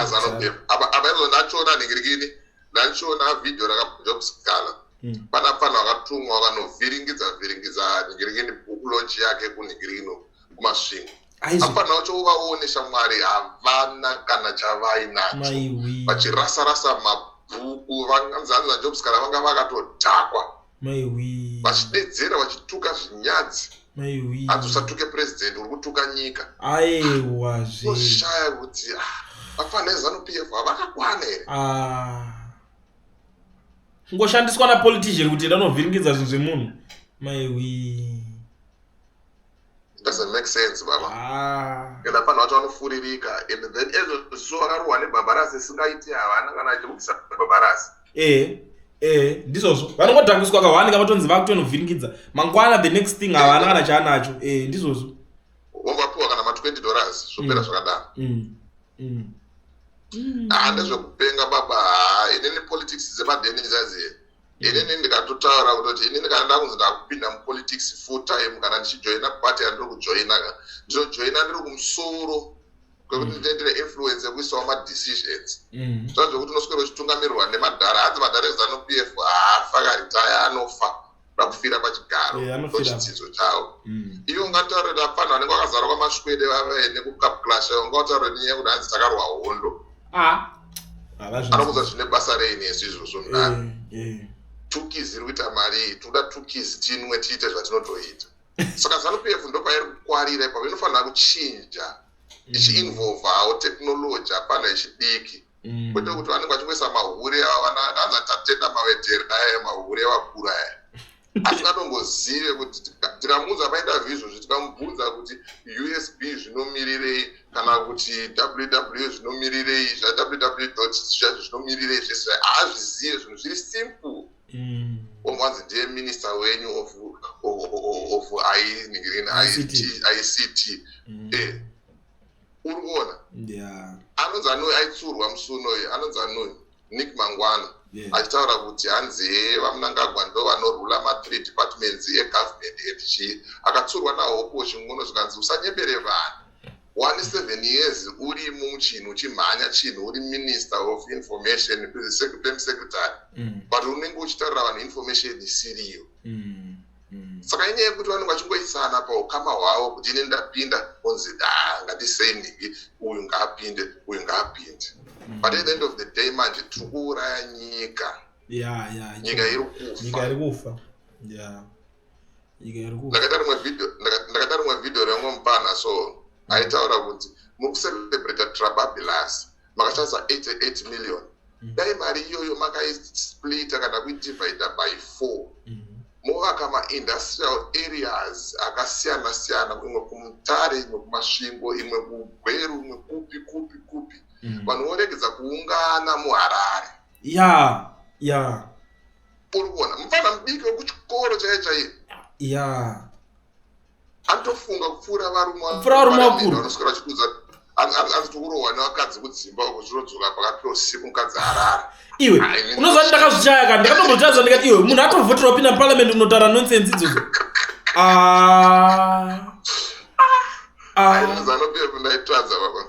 ZANU PF apa izvo ndachiona nhingirikini, ndachiona vhidhiyo rakaJob Sikhala. Pana pfana vakatumwa vakanovhiringidza vhiringidza nhingirikini book launch yake kunhingirikini kuMasvingo. Apfana vacho uvaone shamwari, havana kana chavainacho. Maiwi. Vachirasa rasa mabhuku, vanzanzi naJob Sikhala vanga vakatodhakwa. Maiwi. Vachidedzera, vachituka zvinyadzi. Maiwi. Hanzi usatuke president, uri kutuka nyika. Aiwa zve. Unoshaya kuti, ah, vafana eZANU PF havakakwana here? Ah. Kungoshandiswa napolitician kuti enda unovhiringidza zvinhu zvemunhu, maiwi. It doesn't make sense, baba. Ah. Ende vanhu vacho vanofuririka, and then ezvo vakarohwa nebhabharasi isingaiti, havana kana chekubvisa bhabharasi. Ee, ndizvozvo, vanongodhakiswa kahwani kavatonzi vakutonovhiringidza mangwana, the next thing havana kana chaanacho. Ee, ndizvozvo. Wongapiwa kana ma20 dollars, zvopera. Zvakadaro. Ha, ndezvekupenga baba. Ha, inini politics dzemadheni dzaziye, inini ndikatotaura kutoti inini kana ndakunzi ndakupinda mupolitics full time, kana ndichijoina party yandiri kujoina ka, ndinojoina ndiri kumusoro kwekuti ndinenge ndine influence yekuisawo madecisions. Zva zvekuti unoswera uchitungamirirwa nemadhara, hanzi madhara eZANU PF haafa akaritaya, anofa kuda kufira pachigaro. Anofira. Ndochidzidzo chavo. Iwe ungataurira vapfana vanenge vakazara kwaMashwede vave nekuCup Clash, ungataurira nenyaya yekuti hanzi takarwa hondo? Ah. Havazvinzwisisi. Anokuudza zvine basa rei nesu izvozvo, mudaro? Eh. Tukis iri kuita mari iyi, toda tukis tinwe, tiite zvatinotoita. Saka ZANU PF ndopairi kukwarira ipapo, inofanira kuchinja ichiinvolvawo technology, hapana yechidiki. Kwete kuti vanenge vachingoisa mahure ava, vananza Tatenda Mawetera aya, mahure evakuru aya asingatombozive kuti tikamuudza painterview izvozvi, tikamubvunza kuti USB zvinomirirei kana kuti www zvinomirirei, zvaww dot zvacho zvinomirirei, zvese haazvizive, zvinhu zviri simple. Omwanzi ndiye minister wenyu of ICT. ICT. Uri kuona? Yeah. Anonzi anoi aitsurwa musi unoyu, anonzi anoi, Nick Mangwana. Achitaura kuti hanzi he, VaMnangagwa ndo vanorula ma3 departments egovernment and chii. Akatsurwa naHope Chin'ono, zvikanzi usanyebere vanhu, one 7 years urimo muchinhu, uchimhanya chinhu, uri minister of information, perm secretary, but unenge uchitaurira vanhu information isiriyo. Saka inyaya yekuti vanenge vachingoisana paukama hwavo kuti ine ndapinda, onzi da ngatisei nhingi, uyu ngaapinde, uyu ngaapinde. But at the end of the day manje tiri kuuraya nyika. Nyika iri Nyika kufa. Iri kufa, ya, nyika iri kufa. Ndakaita rimwe vhidhiyo remwe mupana, so aitaura kuti muri kucelebrata Trabablas, makashandisa 88 million. Dai mari iyoyo makaisplita kana kuidivhaida by 4, movaka maindustrial areas akasiyana siyana, imwe kuMutare, imwe kuMasvingo, imwe kuGweru, imwe kupi kupi kupi, vanhu voregedza kuungana muHarare. Uri kuona mufana mudiki wekuchikoro chaiye chaiye anotofunga kupfuura varume. Kupfuura varume vakuru. Vanoswera vachikuudza anzi tikurohwa nevakadzi kudzimba uko, zvinodzoka pakati peusiku, mukadzi arara. Iwe. Ai, Unoziva ndakazvichaya ka, ndakatombochaza ndikati, iwe, munhu atovhoterwa pinda muparliament unotaura nonsense idzodzo. Ah. Ah. ZANU PF ndaitadza, baba.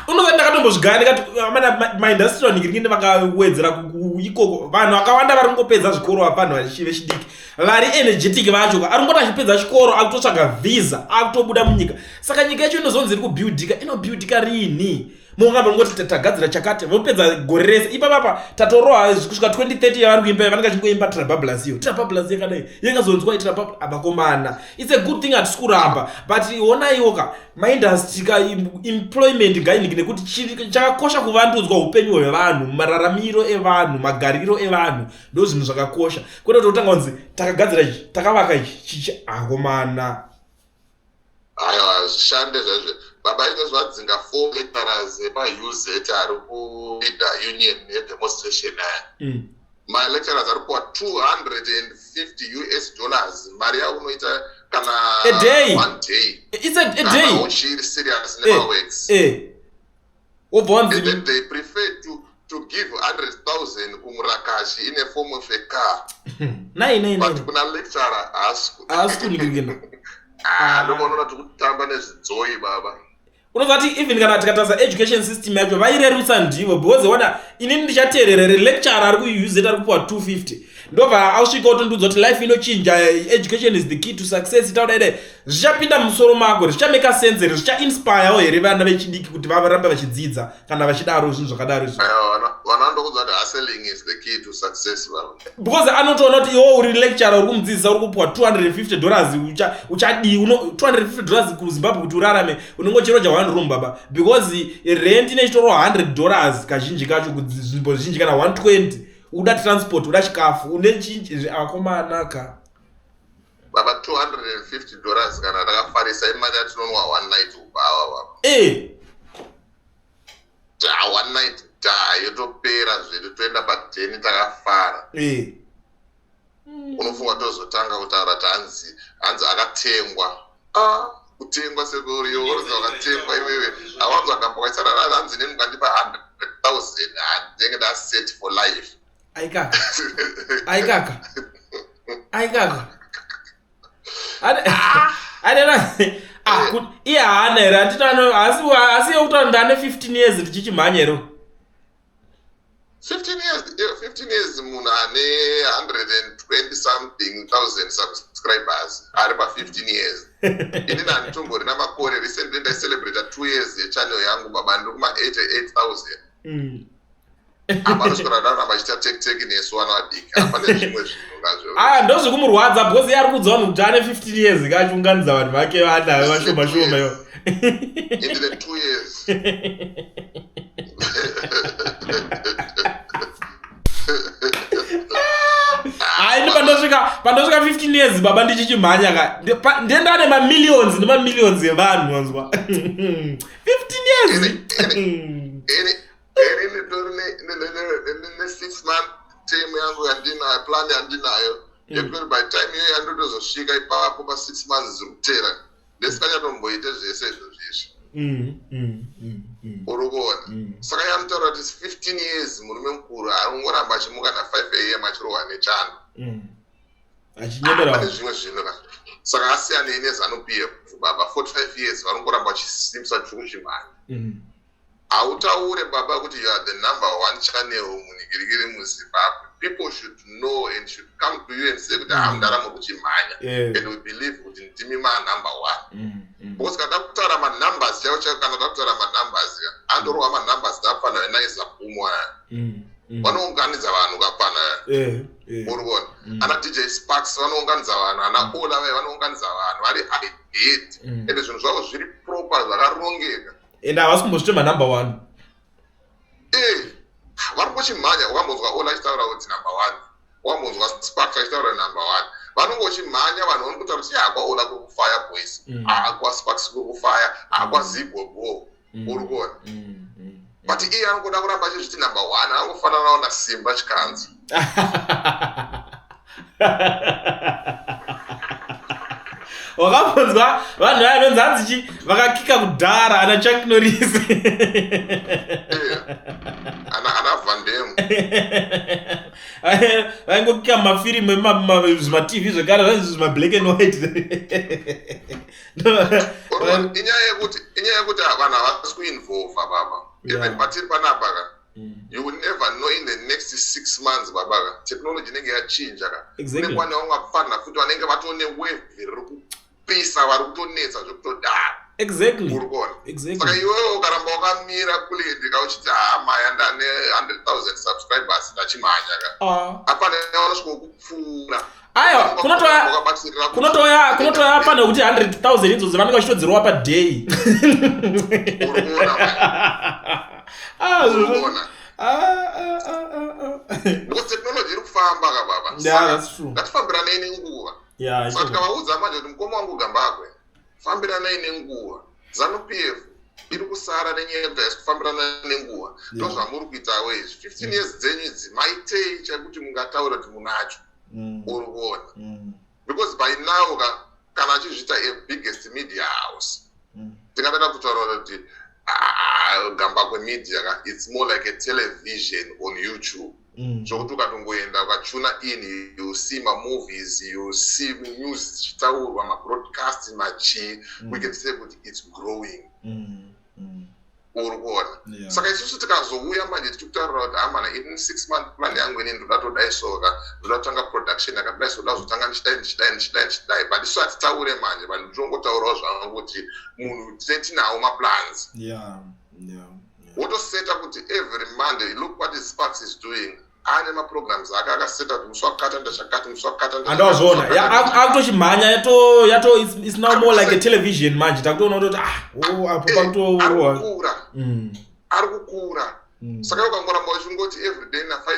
Unoziva ndakatombozvigaya ndikati, amana, maindustrial ningirikini vakawedzera ikoko, vanhu vakawanda vari kungopedza zvikoro apa, vanhu vechidiki vari energetic vacho ka, ari kungoti achipedza chikoro akutotsvaga visa, akutobuda munyika. Saka nyika yacho inozonzi iri kubuildika, inobuildika riini? Mungamba ngoti tagadzira chakati, vopedza gore rese ipapapa, tatorohwa kusvika 2030 yavari kuimba, vanenge vachingoimba Trabablas iyo, Trabablas yakadai, yakazonzwa Trabablas. Abakomana, it's a good thing, hatisi kuramba, but onaiwo ka maindustry ka, employment ngainiki, nekuti chakakosha kuvandudzwa upenyu hwevanhu, mararamiro evanhu, magariro evanhu, ndo zvinhu zvakakosha, kwete kuti utanga kunzi takagadzira ichi, takavaka ichi, chichi, akomana. Aiwa, zvishande zvaizvo, baba. Inozvadzinga four lecturers epaUZ ari kuleader union yedemonstration aya. Malecturers ari kuwa 250 US dollars, mari yaunoita kana A day. One day. It's a Kana day. Uchiri serious nemaworks. Wobva wanzi And then they prefer to give 100,000 kumurakashi in a form of a car, nai nai but nai kuna lecturer haasi. Haasi kuningirikina. Ah, ndomaonoona tiri kutamba nezvidzoi, baba. Unoziva kuti even kana tikatarisa education system yacho, vairerutsa ndivo, because ona, inini ndichateerera lecturer ari kuUZ ari kupiwa 250, ndobva asvika otondiudza kuti life inochinja, education is the key to success, taudai, zvichapinda mumusoro mako, zvichameka sense here? Zvichainspirewo here vana vechidiki kuti varambe vachidzidza kana vachidaro zvinhu zvakadaro izvo? Aiwa, vana vandokuudza kuti hustling is the key to success, baba. Because anotoona kuti iwo uri lecturer, uri kumudzidzisa, uri kupiwa $250, uchadii? $250 kuZimbabwe kuti urarame, unenge uchiroja one room, baba, because rent inechitorwa $100 kazhinji kacho kunzvimbo zhinji, kana 120. Uda transport, uda chikafu, une chinji, akomanaka. Baba, $250 kana takafarisa imari yatinonwa one night kubhawa, baba. Da one night da yotopera zvedu, toenda padheni takafara. Unofunga tozotanga kutaura kuti hanzi akatengwa. Ah, kutengwa sekuriyo, unozi wakatengwa iwewe, awanzi wakambokaisana, hanzi neni mukandipa 100,000 handinenge ndaset for life. Aikaka, aikaka, aikaka. Anena ah, iye haana here? Handiti asi yekutaura ndane 15 years ndichichimhanya here? 15 years, yeah, 15 years, munhu ane 120 something thousand subscribers ari pa15 years. Inini handitomborina makore. Recently ndaicelebrata 2 years yechannel yangu, baba, ndiri kuma88,000. Apa anoswera daramba achiita tekiteki nesu vana vadiki. Hapane zvimwe zvinhu ngazvo. Aya ndozvekumurwadza, because iye ari kuudza vanhu kuti ane 15 years kachiunganidza vanhu vake vana vashoma shoma ivo. Indine 2 years. Hayi, ndi pandosvika 15 years, baba, ndichichimhanya ka, ndienda ane mamillions nemamillions evanhu, wanzwa, 15 years. Ini nditori ne6 month term yangu yandinayo, plan yandinayo yekuti by time iyoyo yandotozosvika ipapo pa6 months dziri kutera, ndisikanyatomboite zvese izvozvo izvi. Uri kuona? Saka iye anotaura kuti 15 years murume mukuru ari kungoramba achimuka na5 am achirohwa nechando. Achinyebera. Pane zvimwe zvinhu ka. Saka asiyanei neZanu PF baba, 45 years vari kungoramba vachisimbisa chiri kuchimhanya. Hautaure baba kuti you are the number one channel munhingirikiri muZimbabwe. People should know and should come to you and say kuti ha, mundaramo kuchimhanya and we believe kuti ndimi manumber one, because kana kutaura manumbers chaivo chaivo, kana da kutaura manumbers ka, andorwa manumbers dapfanana naizabhumu aya. Vanounganidza vanhu kapfana. Uri kuona? Ana DJ Sparks vanounganidza vanhu, ana Ola vai vanounganidza vanhu, vari ahead. Ende zvinhu zvavo zviri proper, zvakarongeka. Ende havasi kumbozviti manumber one. Vari kuchimhanya. Wakambonzwa Ola achitaura kuti number one? Wakambonzwa Sparks achitaura number one? Vanongochimhanya. Vanhu vanototaura kuti hakwa Ola kuri kufire, boys. Hakwa Sparks kuri kufire, hakwa Zigogo. Uri kuona? But iye anongoda kuramba achizviti number one. Anongofananawo naSimba Chikanzi. Wakambonzwa vanhu vaya vanonzi hanzi chi vakakika kudhara, ana Chuck Norris? Ana Van Damme. Vaingokika mumafirimu, zvimaTV zvekare zvainzi zvimablack and white. Inyaya yekuti vanhu havasi kuinvolva baba. Even patiri panapa ka, you will never know, in the next 6 months baba ka, technology inenge yachinja ka. Kune kwane vamwe futi vanenge vatone wave riri kupisa, vari kutonetsa zvekutodaro. Uri kuona? Saka iwewe ukaramba wakamira kulendika uchiti, "Ha, maya, ndane 100,000 subscribers, ndachimhanya ka," hapana vanosvika kupfuura. Aiwa, kunotoya pane kuti 100,000 idzodzo vanenge vachitodzirwa paday. Uri kuona? Ah, Uri kuona? Ah. Because technology iri kufamba ka baba. Yeah, that's true. Ngatifambiranei nenguva. Saka tikavaudza manje kuti, "Mukoma wangu Gambakwe, fambiranai nenguva. ZANU PF iri kusara nenyaya yekuti haisi kufambirana nenguva. Ndo zvamuri kuitawo izvi. 15 years dzenyu idzi maitei chekuti mungataura kuti munacho?" Uri kuona? Because by now ka, kana achizviita a biggest media house, tingatanga kutaura kuti, ah, Gambakwe Media ka, it's more like a television on YouTube, zvokuti ukatongoenda ukachuna in, you see mamovies, you see news dzichitaurwa, mabroadcast, machii. We can say kuti it's growing. Uri kuona? Saka isusu tikazouya manje tichikutaurira kuti, "Amana, ini 6 month plan yangu ini ndoda todai soka, ndoda kutanga production yakadai so, ndoda kuzotanga ndichidai, ndichidai, ndichidai, ndichidai," but isu hatitaure manje, but nditongotaurawo zvangu kuti munhu tine tinawo maplans. Wotoseta kuti every Monday, look what is Sparks is doing. Ane maprograms ake akaseta kuti musi wakati anoita chakati, musi wakati anoita chakati, musi Andawazviona. wakati anoita Akutochimhanya, yato it's now more like a television manje. Takutoona kutoti, ah, oh, apo Ari pakutorohwa. kukura. Ari kukura. Saka ukangoramba uchingoti everyday na5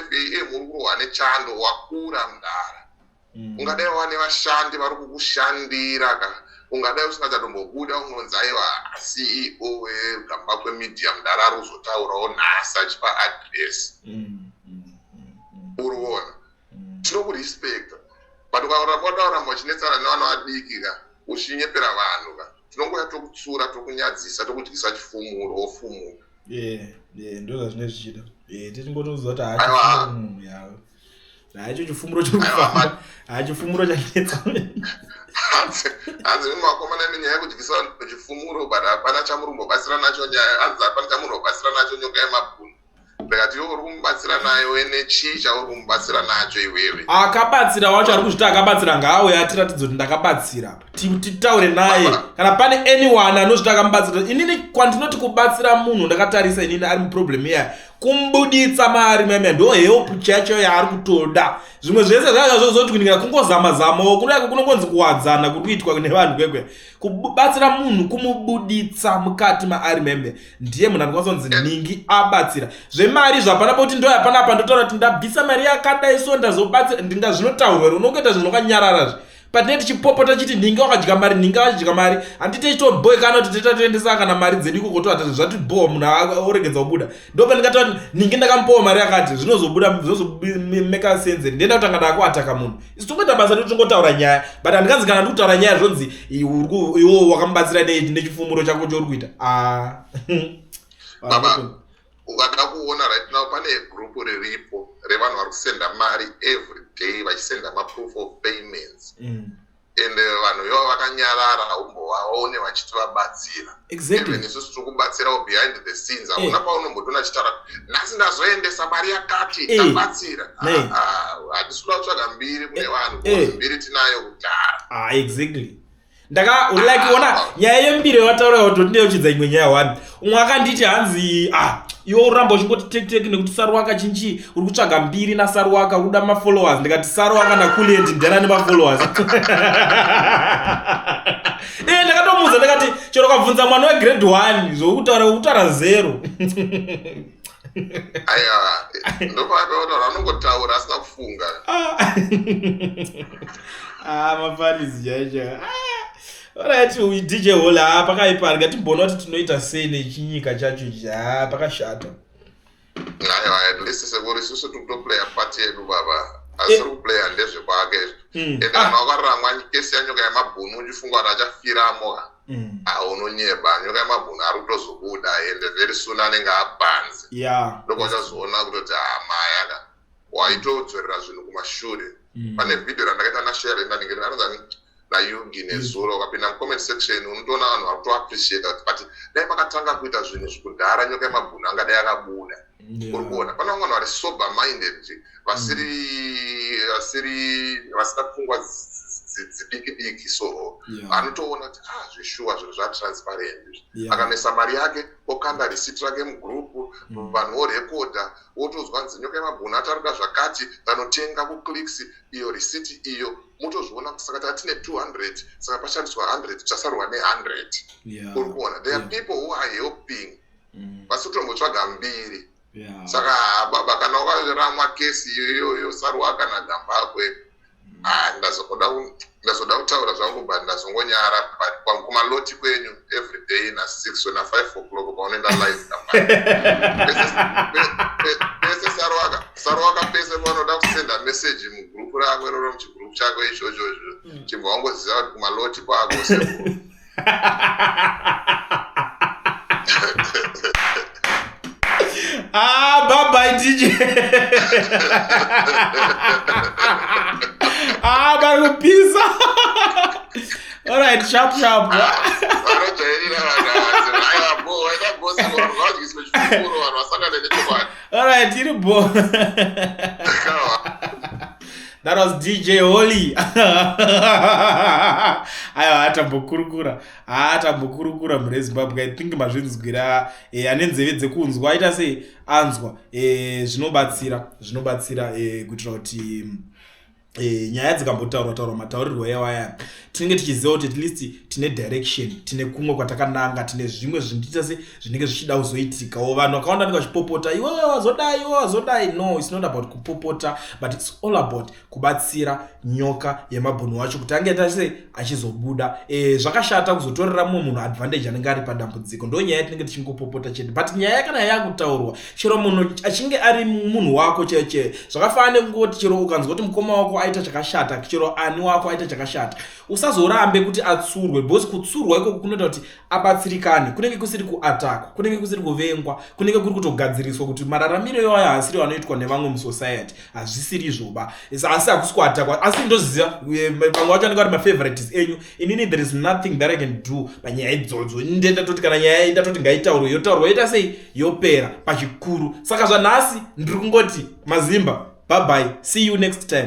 am uri kurohwa nechando, wakura mudara. Ungadai wane vashandi vari kukushandira ka, ungadai usingachatombobuda unonzi, "Aiwa, CEO weGambakwe Media mudara ari kuzotaurawo nhasi achipa address." Uri kuona? Tinokurespecta, but ukaramba wadauramba uchinetsana nevana vadiki ka, uchinyepera vanhu ka, tinongoya tokutsura, tokunyadzisa, tokudyisa chifumuro, wofumuka. Yeah, ndo zvazvinenge zvichida. Tichingotoziva kuti Aiwa. haachifumuro munhu yawe, haicho chifumuro chiri kufamba, hachifumuro chanetsa. Hanzi mimi vakomana imi, nyaya yekudyisa vanhu chifumuro, but hapana chamuri kumbobatsira nacho nyaya. Hanzi hapana chamuri kumbobatsira nacho Nyoka Yemabhunu. Ndikati, "Iwe uri kumubatsira nayo ene chii chauri kumubatsira nacho iwewe?" Akabatsira wacho ari kuzviti akabatsira ngaauye atiratidze kuti ndakabatsira. Titaure naye kana pane anyone anozviti akamubatsira. Inini kwandinoti kubatsira munhu ndakatarisa inini ari muproblem iya, kumubuditsa mari mayamaya, ndo help chacho yaari kutoda. Zvimwe zvese zvazvozoti kuningira kungozama-zamawo kudai kunongonzi kuwadzana kuri kuitwa nevanhu kwekwe. Kubatsira munhu kumubuditsa mukati maari meme, ndiye munhu anokwanisa kunzi ningi abatsira. Zvemari zvapana pekuti ndoya panapa ndotaura kuti ndabvisa mari yakadai, so ndazobatsira, ndinga zvinotaurwa here? Unongoita zvinhu wakanyararazve. Patinenge tichipopota chiti nhingi wakadya mari, nhingi wakadya mari, handiti tichitobhoekana kuti titatoendesa kana mari dzedu ikoko, toata zvatibhowa, munhu oregedza kubuda. Ndopandingataura kuti nhingi ndakamupawo mari yakati, zvinozobuda, zvinozomeka sense. Ndienda kutanga ndakuataka munhu. Isu tongoita basa redu, tongotaura nyaya, but handikanzi kana ndikutaura nyaya zvonzi iwo wakamubatsira nechifumuro chako chouri kuita. Ah. Baba, ukada kuona right now pane group riripo revanhu vari kusenda mari every day, vachisenda maproof of payments. And vanhu ivavo vakanyarara, umbovaone vachiti vabatsira. Even isusu tiri kubatsirawo behind the scenes, hakuna paunombotoona chitaura, "Nhasi ndazoendesa mari yakati, tabatsira." Hatisi kuda kutsvaga mbiri kune vanhu, because mbiri tinayo kudhara. Ah, exactly. Ndaka like ona nyaya yembiri yawataura kuti ndeyeuchidza imwe nyaya one. Umwe akanditi hanzi, "Ah, iwe uramba uchingoti tek tek nekuti Saruwaka chinchi, uri kutsvaga mbiri naSaruwaka, uri kuda mafollowers." Ndikati, "Saruwaka naKulient ndiana nemafollowers?" Ndakatomuudza ndakati, "Chero ukabvunza mwana wegrade 1 zvokutaura, kutaura zero." Aiwa, ndopakaona anongotaura asina kufunga. Ah, mafanisi chaicho. Alright, DJ Holy, ha, pakaipa. Ngatimboona kuti tinoita sei nechinyika chacho ichi. Ha, pakashata. Aiwa, at least sekuri isusu tiri kutoplaya part yedu, baba. Asiri kuplaya ndezvekwake. Ende kana wakaramwa kesi yaNyoka yemabhunu uchifunga kuti achafiramo ka, ah, unonyeba. Nyoka yemabhunu ari kutozobuda, ende very soon anenge apanze. Ndopauchazoona kutoti, ah, maya ka waitodzorera zvinhu kumashure. Pane vhidhiyo randakaita nashere anonzani naYugi nezuro, ukapinda mucomment section unotoona vanhu vari kutoappreciata kuti, but dai makatanga kuita zvinhu zvikudhara, Nyoka yemabhunu angadai akabuda. Uri kuona pane vamwe vanhu vari sober minded, vasiri vasina pfungwa dzidiki diki, so anotoona kuti, ah, zveshuwa zvinhu zvatransparent. Akanesa mari yake, okanda receipt rake mugroup, vanhu vorekodha, wotozwa nzi Nyoka yemabhunu ataruda zvakati, tanotenga kuClicks iyo receipt iyo, motozviona kuti saka tatine 200, saka pashandiswa 100, tichasarwa ne100. Uri kuona there are people who are helping vasi kutombotsvaga mbiri. Saka baba, kana wakaramwa kesi iyoyo, Sarwa kana Gambakwe, ah, ndazoda kutaura zvangu, but ndazongonyara. But kumaloti kwenyu every day na6 na5 o'clock paunoenda live, pese Saruwaka, pese paunoda kusenda message mugroup rako iroro, muchigroup chako ichochocho, chibva wangoziva kuti kumaloti kwako, sekuru. Ah, bye bye, DJ. Ah, bari kupisa. All right, sharp sharp. Vanojairira vanhu ava. Aiwa, bo waita bosi, vanhu vadyiswe chifumuro, vanhu vasangane nechokwadi. All right, iri bo. That was DJ Holy. Aiwa, atambokurukura, atambokurukura mhuri yeZimbabwe. I think mazvinzwira. Ane nzeve dzekunzwa aita sei, anzwa. Zvinobatsira, zvinobatsira kuitira kuti nyaya dzikambotaurwa taurwa mataurirwo ewaya, tinenge tichiziva kuti at least tine direction, tine kumwe kwatakananga, tine zvimwe zvinoita se zvinenge zvichida kuzoitikawo. Vanhu vakawanda vanenge vachipopota, "Iwewe wazodai, iwe wazodai." No, it's not about kupopota, but it's all about kubatsira Nyoka yemabhunu wacho kuti ange aita achizobuda. Zvakashata kuzotorera mumwe munhu advantage anenge ari padambudziko. Ndo nyaya yatinenge tichingopopota chete, but nyaya kana yakutaurwa, chero munhu achinge ari munhu wako chaiyo chaiyo, zvakafanana nekungoti chero ukanzwa kuti mukoma wako aita chakashata, chero ani wako aita chakashata, usazorambe kuti atsurwe, because kutsurwa ikoko kunoita kuti abatsirikane. Kunenge kusiri kuatakwa, kunenge kusiri kuvengwa, kunenge kuri kutogadziriswa kuti mararamiro iwayo haasiriwo anoitwa nevamwe musociety. Hazvisiri izvoba, asi hakusi kuatakwa. Asi ndoziva vamwe vacho vanenge vari mafavorites enyu. Inini there is nothing that I can do panyaya idzodzo. Ini ndatoti kana nyaya ndatoti ngaitaurwe, yotaurwa, yoita sei, yopera pachikuru. Saka zvanhasi ndiri kungoti mazimba, bye bye, see you next time.